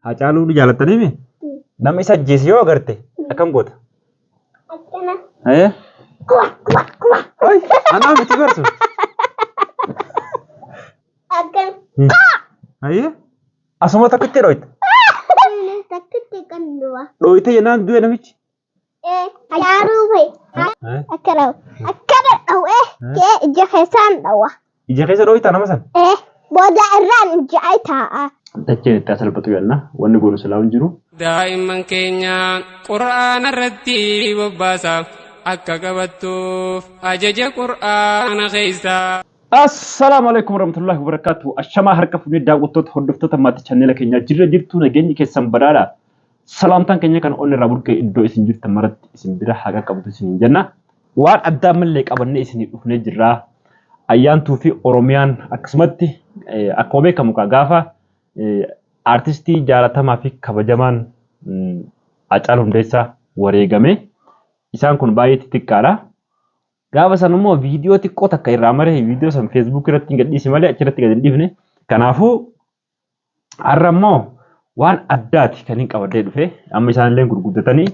Hacaaluu ni jaalattaniimi? Nama isa ajjeese yoo agarte akkam goota? Akkana. Eh? Kuwa kuwa kuwa. Ay, anaa miti barsu. Akkana. Ayyee? Asuma takkitti dhoyte. Takkitti kan du'a. Dhoyte jennaan du'e namichi. Hacaaluu fa'i. Akkana. Akkana dhawee kee ija keessaan dhawa. Ija keessa dhoytaa nama san? Booda irraan ija ay taa'a. Dacheen itti asalphatu jenna. Wanni goonu silaa hin jiru. Daa'imman keenya Qur'aana irratti bobbaasa akka qabattuuf ajaja Qur'aana keessa. Assalaamu alaikum warahmatullahi wabarakatuh. Ashamaa harka fuunee daawwattoota hordoftoota maatii chaanneela keenyaa jirra jirtu nageenyi keessan badhaadha. Salaamtaan keenya kan onnee irraa burqee iddoo isin jirtan maratti isin bira haa qaqqabdu isiniin jenna. Waan addaa mallee qabannee isinii dhufnee jirra. Ayyaantuu fi Oromiyaan akkasumatti akkuma beekamu gaafa aartistii jaalatamaa fi kabajamaan Haacaaluu Hundeessaa wareegame. Isaan kun baay'ee xixiqqaadha. Gaafa san immoo viidiyoo xiqqoo takka irraa maree viidiyoo san feesbuuk irratti hin gadhiise malee achirratti gad hin dhiifne. Kanaafuu har'a immoo waan addaati kan hin qabadhee dhufe. Amma isaan illee gurguddatanii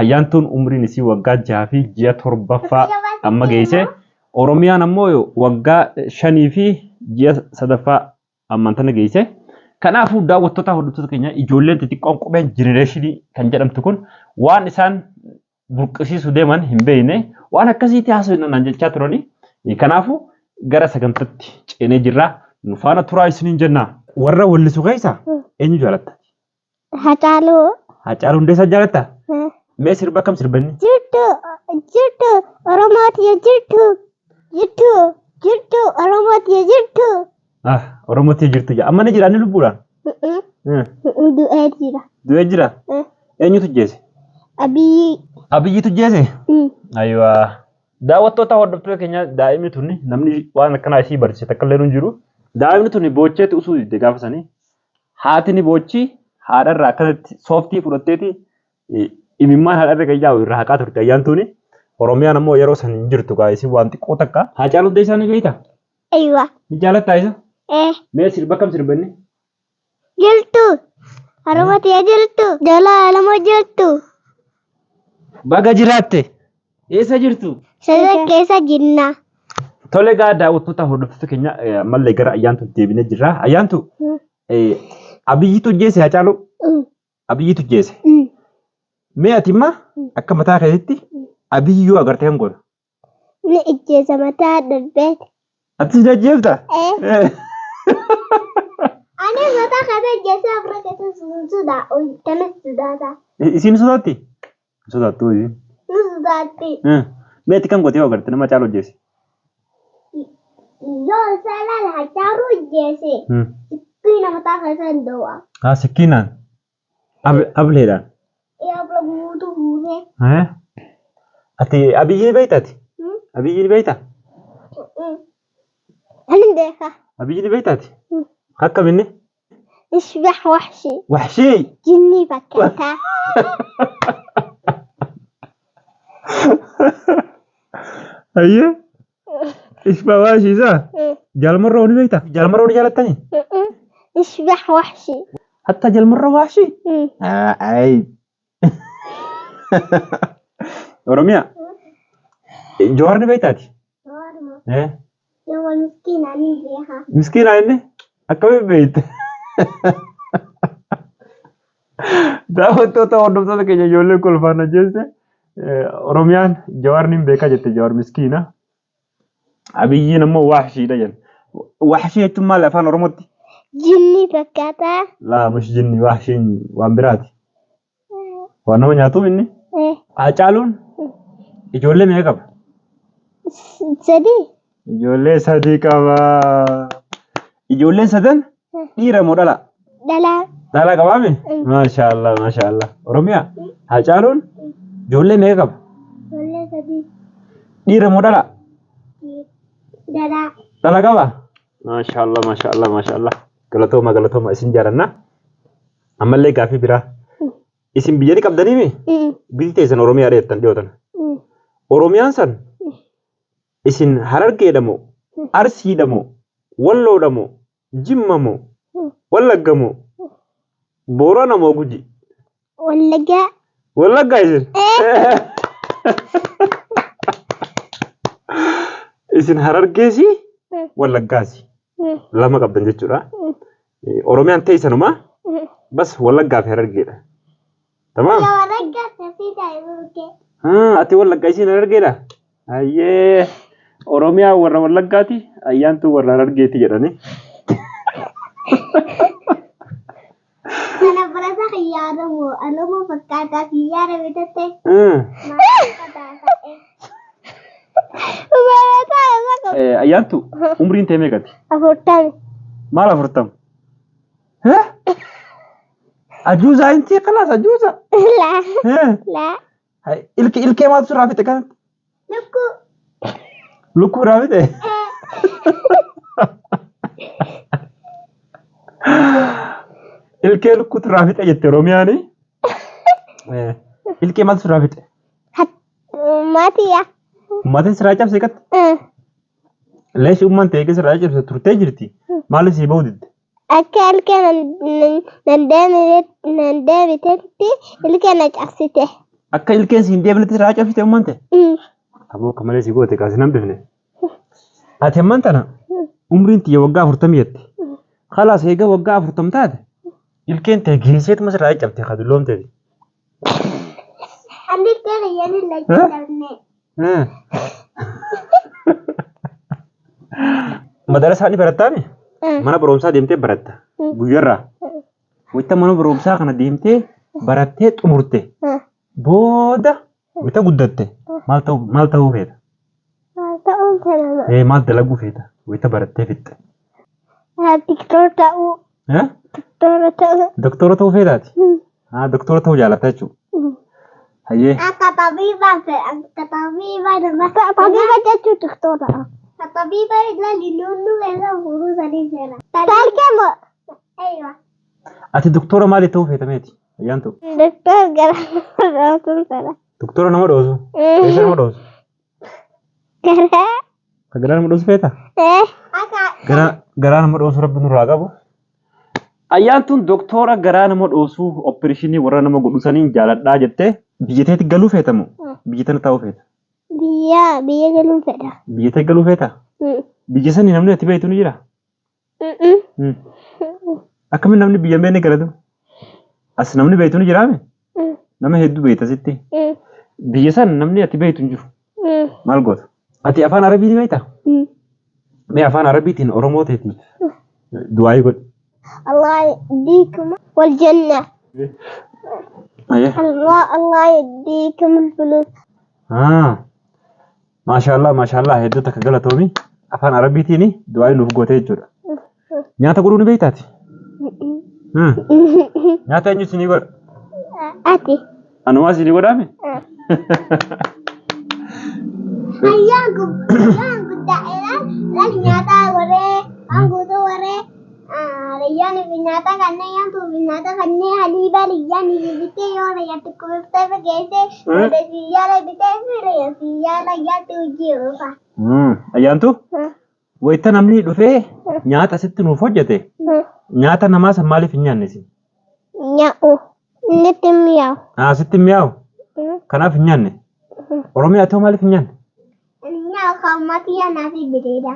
ayyaantuun umriin isii waggaa 6 fi ji'a 7ffaa amma geesse. Oromiyaan ammoo waggaa 5 fi ji'a 3ffaa ammaan tana geesse. Kanaafuu daawwattoota hordoftoota keenya ijoolleen xixiqqoon qubeen jenereeshinii kan jedhamtu kun waan isaan burqisiisuu deeman hin beekne waan akkasiitti haasofna naan jechaa turani. Kanaafuu gara sagantatti ceenee jirra. Nu faana turaa isiniin jenna. Warra wallisu keessaa eenyu jaalatta? Hacaaluu. Hacaaluu Hundeessaa jaalatta? Mee sirba kam sirba inni? Jirtu jirtu Oromooti jirtu jirtu jirtu Oromooti jirtu. Ah, Oromooti jirtu jaa. Amma ni jira inni lubbuudhaan? Du'ee jira. Du'ee jira? Eenyutu jeese? Abiyyi. Abiyyitu jeese? Ayiwaa. Daawwattoota hordoftoota keenya daa'imni tuni namni waan akkanaa isii barsiise takka illee hin jiru. Daa'imni tuni boocheetti usuu didde gaafa sanii. Haati ni boochi haadharraa akkanatti sooftii fudhatteeti imimmaan haadharra kan yaa'u irraa haqaa turte ayyaantuuni. Oromiyaan ammoo yeroo san hin jirtu gaa isin waan xiqqoo takka. Haacaaluu Hundeessaa ni beektaa? Aywa. Ni jaalattaa isa? Eh. Mee sirba kam sirba inni? Jirtu. Oromoo tiya jirtu. Jala Oromoo jirtu. Baga jiraatte. Eessa jirtu? Sada keessa jirna. Tole gaa daawwattoota hordoftoota keenya ammallee gara ayyaantu deebinee jirra. Ayyaantu Abiyyitu ajjeese Haacaaluu? Abiyyitu ajjeese. Mee ati imma akka mataa keetitti Abiyyi yoo agarte kan goota? Ni ijjeesa mataa darbee. Atis ni ajjeefta? Eh. Ani mataa kana ijjeesa afra keessa sun sodaa kanas sodaata. Isiin sodaatti? Hin sodaattu isiin. Ni sodaatti. Mee ati kan goote yoo agarte nama caalu ajjeese? Yoo isaa ilaale Haacaaluu ijjeese. Sikkiina mataa keessa hin dho'a. Haa sikkiinaan. Ableedhaan. Abla guutuu buusee. Eh? Ati Abiyyi ni beekta ati? Abiyyi ni beekta? Ani beeka. Abiyyi ni beekta ati? Akkam inni? Ishbah wahshi. Wahshii! Jinnii fakkaataa. Ayyee! Ishbah wahshii isaa? Jaalmarroo ni beekta? Jaalmarroo ni jaalattanii? Ishbah wahshi. Hatta jalmarroo wahshii? Ay. Oromiyaa. Jawaar ni beektaati? Eh? Jawaar miskiina ni beeka. Miskiina inni akkamiin beekte? Daawwattoota hordoftoota keenya ijoolleen kolfaan ajjeeste Oromiyaan Jawaar ni beeka jette Jawaar miskiina. Abiyyiin immoo wahshiidha jenna. Wahshii jechuun maali afaan Oromootti? Jinnii fakkaataa. Laa mush jinni wahshiin waan biraati. Waan nama nyaatuuf inni. Haacaaluun ijoollee meeqa qaba? Sadii. Ijoollee sadii qaba. Ijoolleen sadan dhiira moo dhala? Dhalaa. Dhala qabaami? Maashaallah maashaallah. Oromiyaa Haacaaluun ijoollee meeqa qaba? Ijoollee sadii. Dhiira moo dhala? Dhalaa. Dhala qaba? Maashaallah maashaallah maashaallah. Galatooma galatooma isin jaalanna. Ammallee gaaffii biraa. Isin biyya ni qabdaniimi? Biyyi teessan Oromiyaa dheettan dhiyootan. Oromiyaan san isin Harargeedha moo Arsiidha moo Walloodha moo Jimma moo Wallagga moo Boorana moo Gujii? Wallaggaa. Wallaggaa isin? Isin Harargeesi Wallaggaasi. Lama qabdan jechuudha. Oromiyaan teessanuma bas Wallaggaa fi Harargeedha. Tamaam? Wallaggaa safii taa'ee. Ati Wallaggaa isin Harargeedha? Hayyee Oromiyaa warra Wallaggaati ayyaantuu warra Harargeeti jedhani. Kana barata xiyyaara moo Oromoo fakkaataa xiyyaara bitatte. Ayyaantu umriin tee meeqati? 40. Maal 40? Ajuuza inti khalaas ajuuza. Laa. Laa. Ilke ilkee maaltu sirraa fixe kanatti? Lukkuu. Lukkuu irraa fixe? Ilkee lukkuutu irraa fixe jette Oromiyaani. Ilkee maaltu sirraa fixe? Maatiya. Maatiin sirraa cabse qatti? Leeshi ummaan ta'e sirraa cabse turtee jirti. Maaliif sii ba'uu didde? Akka ilkee nan deebitetti ilkee na cabsite. Akka ilkeen siin deebinetti sirraa cabsite ummaan ta'e? Aboo akka malee si goote kaasi nan bifne. Ati ammaan tana umriin tiyya waggaa 40 jette. Khalaas eega waggaa 40 taate ilkeen ta'e geesseetuma sirraa cabte ka dulloomteeti. Ani ilkee kiyyaan hin lachuu. Madarasaa ni barattaami? Mana barumsaa deemtee baratta. Guyyarraa. Wayita mana barumsaa kana deemtee barattee xumurte. Booda wayita guddatte maal ta'uu maal ta'uu feeta? Maal ta'uun fedhama? Maal dalaguu feeta? Wayita barattee fixxe. Doktora ta'uu. Doktora ta'uu. Doktora ta'uu feetaati? Doktora ta'uu jaalatta jechuudha. Hayyee. Akka tabiiba fedha. Akka tabiiba nama. Tabiiba jechuun doktora. Tabiiba ilaali nuunnu keessa fuudhuu sanii seera. Taalkee moo? Aywa. Ati doktora maalii ta'uu feeta meeti? Ayyaantu. Doktora gara dhooftuun fedha. Doktora nama dhoosu? Eessa nama dhoosu? Garaa. Ka garaa nama dhoosu feeta? Akka. Garaa nama dhoosu rabbi nurraa qabu. Ayyaantuun doktora garaa nama dhoosu opereeshinii warra nama godhu saniin jaaladhaa jettee biyya teetti galuu feeta moo biyya tana taa'uu feeta? Biyya galuu fedha. Biyya tee galuu feeta? Biyya sanii namni ati beektu ni jira? Akkamiin namni biyya hin beekne galatu? As namni beektu ni jiraame? Nama hedduu beekta sitti. Biyya san namni ati beektu hin jiru. Maal goota? Ati afaan Arabii ni beektaa? Mee afaan Arabiitiin Oromoo teetiif du'aayii godhi. Allah يديكم والجنة. Ayyee. الله يديكم الفلوس. Maashaallah maashaallah hedduu takka galatoomi. Afaan Arabiitiin du'aayii nuuf gootee jechuudha. Nyaata godhuu ni beektaati? Nyaata eenyu isinii godha? Ati. Anumaa isinii godhaame? Ayyaan guddaa laal nyaata warree waan guutuu warree riyyaan fi nyaata kanneen nyaatu fi nyaata kanneen haliiba riyyaan bitee yoo riyyaan xiqqooftee geesse booda siyyaara bitee fi riyyaan siyyaara nyaatu hojii oofa. Ayyaantu wayita namni dhufee nyaata asitti nuuf hojjete nyaata namaa san maaliif hin nyaanne isin? Nyaa'u. Inni itti mi'aawu. Asitti hin mi'aawu? Kanaaf hin nyaanne? Oromiyaa ta'uu maaliif hin nyaanne? Nyaa'u kan maatii aanaa fi bireeda.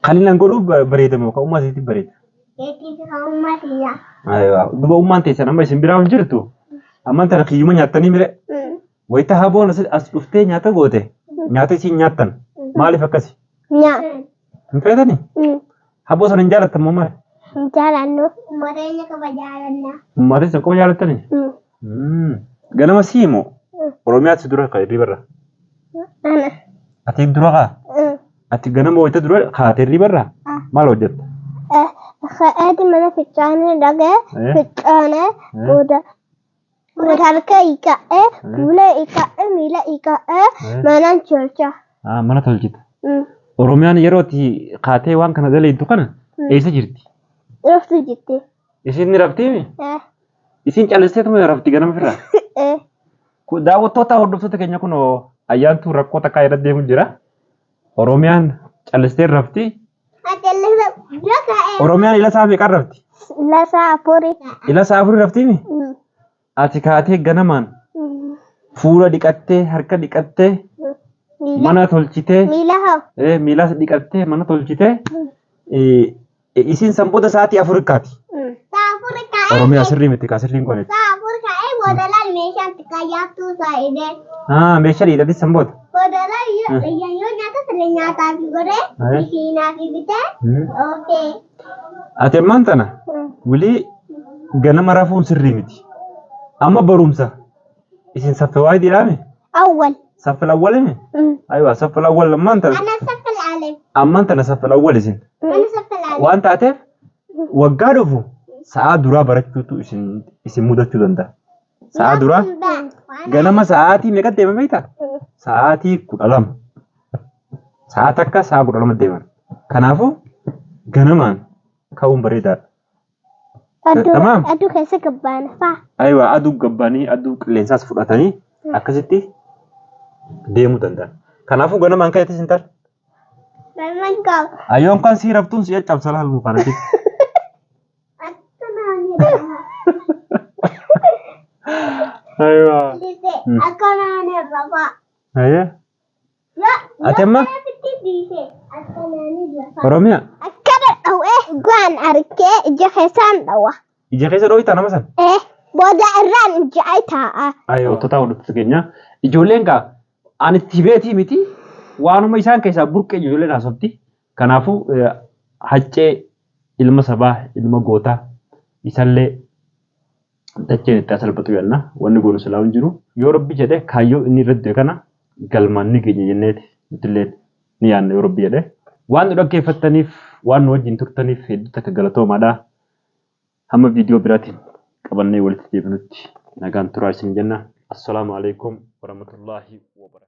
Kan inni godhuuf bareeda moo kan uumaa isiitti bareeda? Eetii kan uumaa yaa. Aywa duba ummaan teessan amma isin biraa hin jirtu. Ammaan tana kiyyuma nyaattanii mire. Wayita haboon as dhuftee nyaata goote nyaata isiin nyaattan maaliif akkasi? Nyaa. Hin feetanii? Haboo sana hin jaalattan moo maali? Hin jaalannu. Uummata keenya qofa jaalanna. Uummata keessan qofa jaalattanii? Ganama sii moo Oromiyaatti dura ka hirribarra? Ana. Ati dura kaa? Ati ganama wayita dura kaatee hirribarra maal hojjetta? Ka'eeti mana fincaanii dhagee fincaanee booda harka dhiqadhee fuula dhiqadhee miila dhiqadhee mana tolcha. Mana tolchita. Oromiyaan yeroo ati kaatee waan kana daleettu kana eessa jirti? Raftu jirti. Isiin ni raftiimi? Isiin callisteetuma rafti ganama firraa? Daawwattoota hordoftoota keenya kun ayyaantuu rakkoo takkaa irra deemu jira. Oromiyaan callistee rafti. Oromiyaan ila isaa meeqaan rafti? Ila sa'a afurii. Ila sa'a afurii raftiimi? Ati kaatee ganamaan fuula dhiqattee harka dhiqattee mana tolchitee Miila hoo? Miilas dhiqattee mana tolchitee isiin san booda sa'aatii 4 kaati. Sa'a afur ka'ee. Oromiyaa sirrii miti kaa sirriin qonetti. Sa'a afur ka'ee booda laal meeshaan xiqqaa yaaftuu saa'idee. Meeshaa dhiidhatis san booda. Booda laal yoo nyaata sirrii nyaataa fi godhee mishiinaa fi bitee oofee. Ati ammaan tana wilii ganama rafuun sirrii miti. Amma barumsa isin saffee waayii jedhame? Awwal. Saffee awwalime? Aywa saffee awwal ammaan tana. Ana saffee alef. Ammaan tana saffee awwal isin. Ana saffee alef. Waan taateef waggaa dhufu sa'aa duraa barachuutu isin mudachuu danda'a. Sa'aa duraa ganama sa'aatii meeqa deema beektaa? Sa'aatii 12. Sa'a takka sa'a 12 deeman. Kanaafuu ganamaan ka'uun bareedaadha. Tamaam. Aduu keessa gabbaana faa. Aywa aduu gabbaanii aduu qilleensaas fudhatanii akkasitti deemuu danda'an. Kanaafuu ganamaan ka'eetis hin taane. Ganamaan ka'u. Ayyoon kan sii raftuun si caccabsa laal mukaan asitti. Aywa. Akkanaan rafa. Ayya. Ati amma? Oromiyaa. Akkana dhawee gaan arkee ija keessaan dhawa. Ija keessa dhooytaa nama sana? Booda irraan ija ay taa'a. Hordoftoota hordoftoota keenya. Ijoolleen gaa ani itti beetii miti waanuma isaan keessaa burqee ijoolleen haasofti. Kanaafuu haccee ilma sabaa ilma gootaa isallee dacheen itti salphatu jenna. Wanni goonu silaa hin jiru. Yoo rabbi jedhe kaayyoo inni irratti du'e kana galmaan ni geenya jenneeti nutillee ni yaadna yoo rabbi jedhe. Waan nu dhaggeeffattaniif waan nu wajjin turtaniif hedduu takka galatoomaadha. Hamma viidiyoo biraatiin qabannee walitti deebinutti nagaan turaa isin jenna. Assalaamu alaikum warahmatullaahi wabarakatuh.